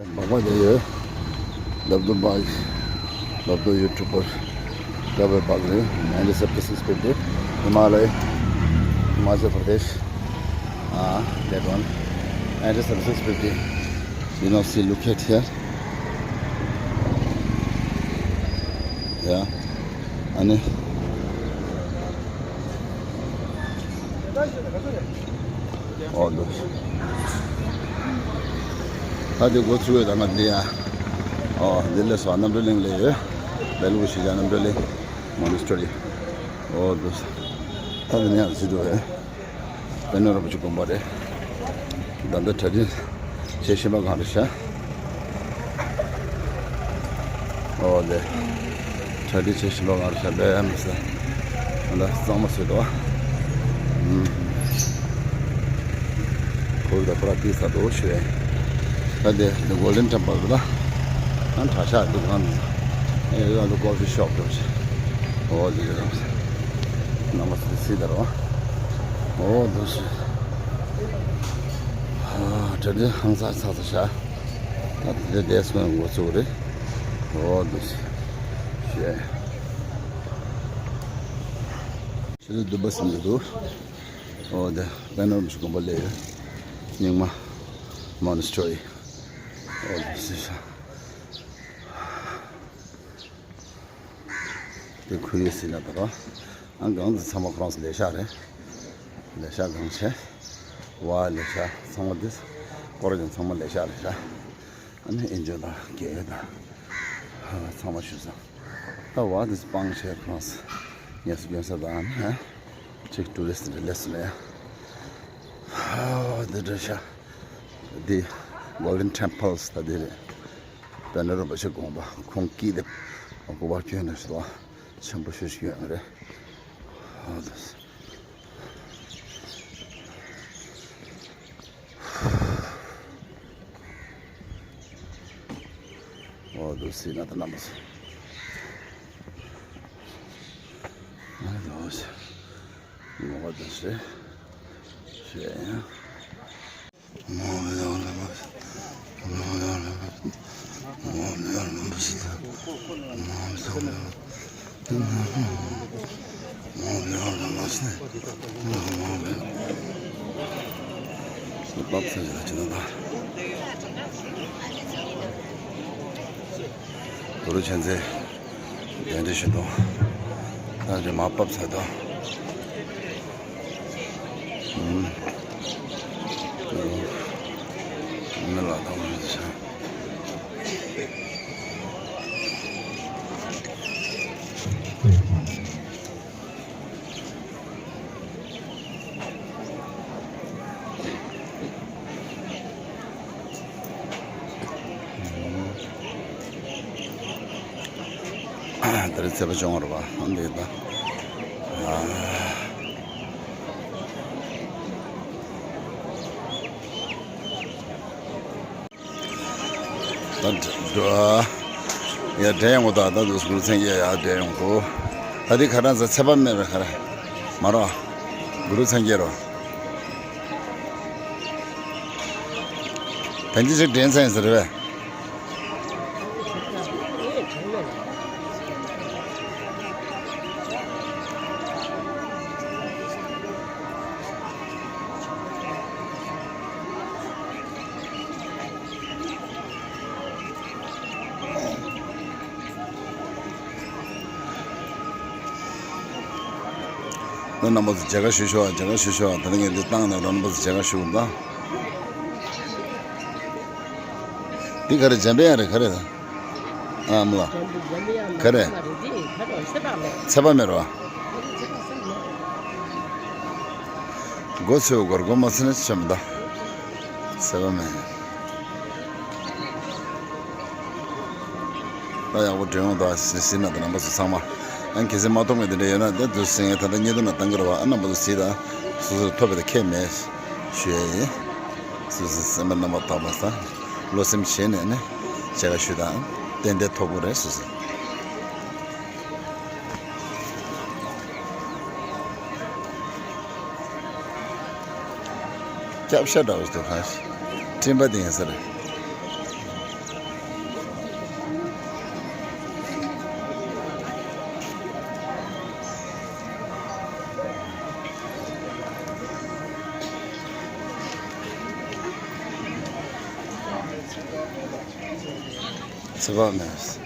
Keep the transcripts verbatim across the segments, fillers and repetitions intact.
Bhagwan Dev, Labdul Bhai, Labdul YouTuber, Dabe Bagre, ninety seventy-six fifty, Himalaya, Himachal Pradesh, ah, that one, ninety seventy-six fifty. You know, see, look at here. Yeah, and ཨོ་འདུག་ད་དེ་འགོ་ཚུགས་ཡོད། ད་ང་འདི་ཡ། ཨོ་འདི་ལས་སོ་རྣམ་གྲོལ་གླིང་ལས་ཡོད། སྦེལ་ཀོབ་གཞིས་ཆགས་རྣམ་གྲོལ་གླིང་མོ་ནེ་སི་ཊ་རི། ཨོ་འདུག་ད་འདི་ནས་ཡང་ཟིན་འགྲོ་ཡོད། དཔལ་ལྡན་རིན་པོ་ཆེ་དགོན་པ་རེད། ད་ལྟ་གྲ་སྒྲིག་བྱེད་བཞིན་པ་གང་རེད་ཤག་ཨོ་ལེ། གྲ་སྒྲིག་བྱེད་བཞིན་པ་གང་རེད་ཤག་བེ་མི་ས། ད་གཙང་མ་བཟོས་འདུག་ཨུམ། ཁོ་ད་པར་ཏི་ས་དོ་ཤོད། ད་དེ་གོལ་ཌེན་ཊེམ་པལ་ལ། ཨ་གྲྭ་ཤག་འདུག་ཨ་ནི་ཨ་ལོ་ཀོ་ཕི་ཤོབ་འདུག་ཨོ་ལེ་ལེ། ནམ་མ་སི་སི་ད་རོ། ཨོ་འདུག་ཤི། ཨ་གྲ་སྒྲིག་ཧང་སང་ཚ་ཚ་ཤག་ད་དེ་འདྲ་བསྡད་སོང་འགོ་ཚུགས་རེད། ཨོ་འདུག་ཤི། ཤེས། ཤེས་ཚོད་འདུག་པ་ཟིན་གྱི་འདུག་ཨོ་དེ་དཔལ་ལྡན་རིན་པོ་ཆེ་དགོན་པ་སླེབས་ཡོད། རྙིང་མ་མོ་ནེ་སི་ཊ་རི། ཨོ་འདུག་ཤི་ཤག་དེ་ཁོར་ཡུག་ཟིན་ན་ད་རོ། ཨང་གང་དུ་ཚང་མ་ཁོ་རང་ཚོ་ལས་ཤག་རེད། ལས་ཤག་གང་བྱས། བ་ལས་ཤག་ཚང་མ་དེ། སྐོར་ཀྱང་ཚང་མ་ལས་ཤག་ལས་ཤག་ཨ་ནི་ཨེ་འཇོ་དང་རྒྱལ་དང་། ཚང་མ་ཞུ་ས། ད་བ་དེ་སྤང་བྱས་ཁོ་རང་ཚོ་ངལ་གསོ་སྐྱོན་ས་དང་ཨ་ནི། ཅིག་ཊུ་རི་སི་ཊི་འདྲ་སླེབས་སོང་ན་ཡ། ཨ་འདི་འདྲ་ཤག་འདི་གོལ་ཌེན་ཊེམ་པལ་ད་འདི་རེད། དཔལ་ལྡན་རིན་པོ་ཆེ་དགོངས་པ་ཁོང་སྐྱིད་དེ་སྐུ་པར་བསྐྱོན་ནས་སོ་ཆེན་པོ་ཤོས་ཤིག་ཡོད་རེད། ཨོ་དེ། ཨོ་དེ་སི་ན་ད་ན་མ་སི། ཨོ་དེ་སི། ངོ་བ་དེ་སི། ཤེས་ཡང་། གུ་རུ་མཁྱེན་བརྩེ། གདན་འདྲེན་ཞུས་དང་། ད་རེས་མར་ཕབ་ཚར་དང་། ཨུམ། མི་ལ་དང་རེད་ཤག་ད་རེས་ཚེས་པ་བཅོ་ལྔ་རེད་པ། ཨ་འདི་ད། ཨ། ད་འགྲོ། ཡ་འདྲེ་ཡོང་གོ་ད་ད་འདུག་གུ་རུ་མཚན་བརྒྱད་ཡ་འདྲེ་ཡོང་གོ་ད་འདི་ཁ་རང་ཚ་ཚེ་དཔག་མེད་རེད་ཁ་ར། མ་རོ། གུ་རུ་མཚན་བརྒྱད་རོ། བན་དེ་ཅིག་འདྲེན་ཚན་ཟེར་བས། ད་རྣམ་པ་ཚོ་མཇལ་ཁ་ཞུ་ཤོག་མཇལ་ཁ་ཞུ་ཤོག་ད་ནི་ངས་འདི་བཏང་ནས་རྣམ་པ་ཚོ་མཇལ་ཁ་ཞུ་ད། འདི་ག་རེ་འཇམ་པའི་དབྱངས་རེད་ག་རེ་ད། ཨ་མ་ལ། ག་རེ། ཚེ་དཔག་མེད་རོ། སྒོ་ཚོས་སྒོར་སྒོ་མ་ཚེ་ན་ཆེ་མི་ད། ཚེ་དཔག་མེད། ད་ཡག་པོ་འདྲེན་ཡོང་ད་སི་སི་ན་ད་རྣམ་པ་ཚོ་ཚང་མ། ཨ་གལ་སྲིད་མ་ཐོབ་མཁན་དེ་འདྲ་ཡོད་ན་དེ་དུས་སེང་ད་ལྟ་བརྙན་ཐུང་ན་བཏང་གི་རེད་བ། ཨ་རྣམ་པ་ཚོ་གཟིགས་ད། སོ་སོར་ཐོབ་པའི་ད་ཁྱད་མེད། ཞུ་ཡ་ཡིན། སོ་སོའི་སེམས་པ་རྣམ་པར་དག་པ་དང་བློ་སེམས་བྱས་ནས་ནི་མཇལ་ཁ་ཞུ་དང་ཏན་ཏན་ཐོབ་དགོས་རེད་སོ་སོ། སྐྱབས་ཤ་འདྲ་བོ་ཞིག་འདུག་ག་སྤྲིན་པ་དེ་ཡིན་ས་རེད། ཚེ་དཔག་མེད།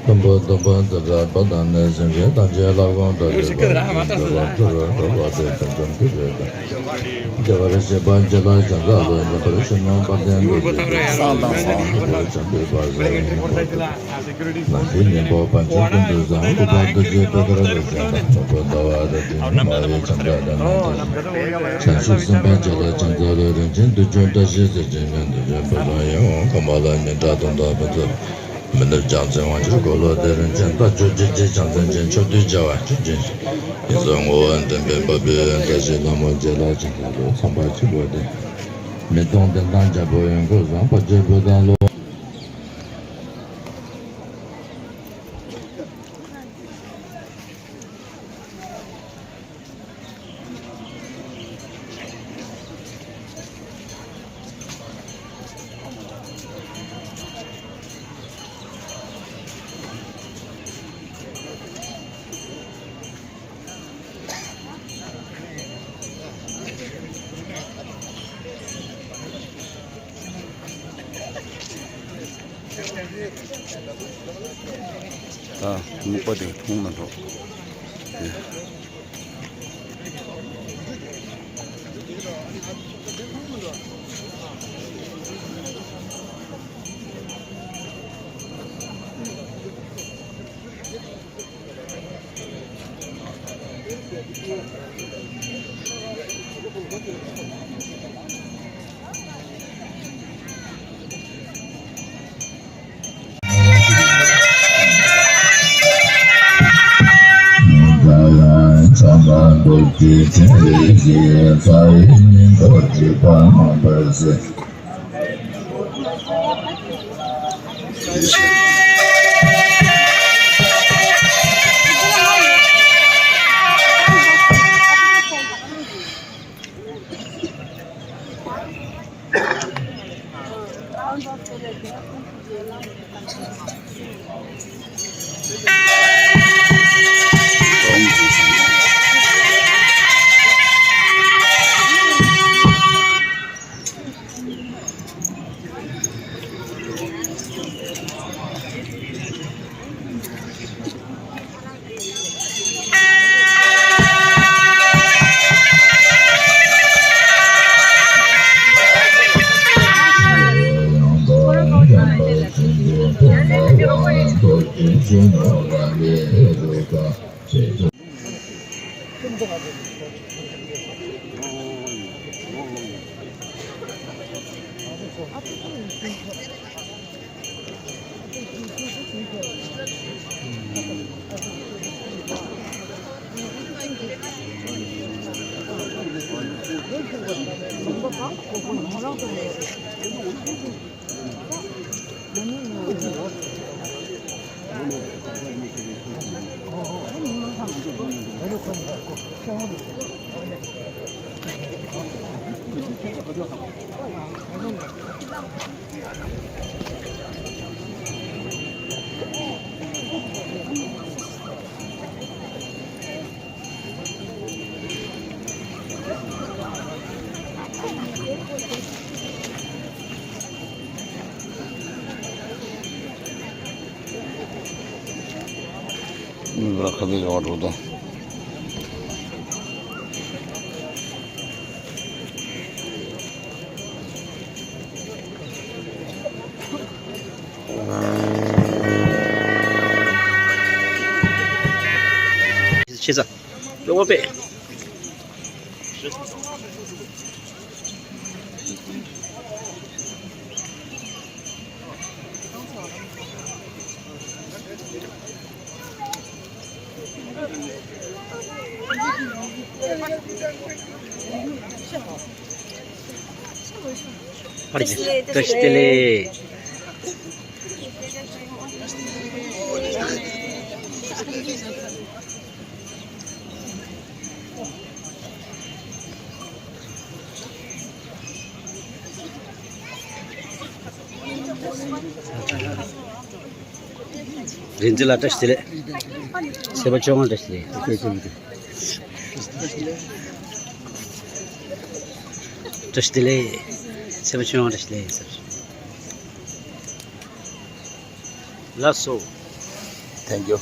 ལྷུན་པོ་སྟོང་པ་ཙམ་རགས་པ་དང་ནི་སེམས་ཅན་ཐམས་ཅད་ལ་དགོངས་དག་གི་སྒོ་ནས་འགྲོ་བ་སྒྲོལ་བར་འགྲོ་བ་དེ་དོན་དམ་གྱི་ཆོས་དང་། བདེ་བར་གཤེགས་པ་བྱིན་རླབས་ཀྱི་མཛའ་བོས་ཉེ་བར་ཞི་གནས་དཔལ་ལྡན་འདུ་བྱེད་ཀྱི་སེམས་དང་དབང་པོ་བྱམས་པའི་བར་གསལ་བའི་སྙིང་པོ་དང་། ནམ་མཁའི་སྙིང་པོ་པཎ་ཆེན་ཀུན་འདུས་སམ། ཨུཏྤལ་རྡོ་རྗེ་པད་དཀར་ལ་སྤྱན་དང་། ནོར་བུ་ཟླ་བ་རལ་གྲི་ཉི་མ་ཡི་ཕྱག་འཚལ་ལྡན་ལ། བྱང་ཆུབ་སེམས་དཔའི་བྱིན་རླབས་ཅན་ཚ་རོ་རིན་ཆེན་དུས་སྦྱོར་བཀྲ་ཤིས་གཟི་བརྗིད་སྙན། དུས་རྒྱུན་བུ་ཆུང་ཡིད་འོང་ཁམས་པ་ལ། སྙན་གྲགས་དུང་དང་ཕུན་ཚོགས་མི་ནུབ་རྒྱལ་མཚན་དབང་ཕྱུག་འཁོར་ལོ་སྡེ། རིན་ཆེན་རྟ་མཆོག་རྒྱལ་གྱི་ཕྱག་མཚན་ཅན། ཕྱོགས་དུས་རྒྱལ་བ་ཆོས་ཀྱི་ཞིང་། ཡིད་བཟུང་ངོ་བོ་ལྡན་པའི་དཔའ་བོས་མཛའ་བཤེས་ལྷ་མོ་རྗེ་ལ་ཕྱག་འཚལ་ལོ། ཚངས་པ་ཆེན་པོ་སྟེ། མི་གདོང་ལྡན་དང་རྒྱལ་པོ་ཡོན་གོས་བཟང་། དཔའ་བརྒྱུད་བུ་དང་ལོ། ད་སྨུག་པ་དེ་མཐོང་མི་འགྲོ། ཁ་ཚ་ཡོང་བ་འགྲོ་དང་། ཆེ་ས། ལོ་པེ། བཀྲ་ཤིས་བདེ་ལེགས། རིག་འཛིན་ལགས་བཀྲ་ཤིས་བདེ་ལེགས། ཚེས་པ་བཅོ་ལྔ་བཀྲ་ཤིས་བདེ་ལེགས། བཀྲ་ཤིས་བདེ་ལེགས། ཚེས་པ་བཅོ་ལྔ་བཀྲ་ཤིས་བདེ་ལེགས། ལགས་སོ། Thank you.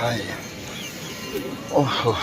ཧའི། ཨོ་ཧོ།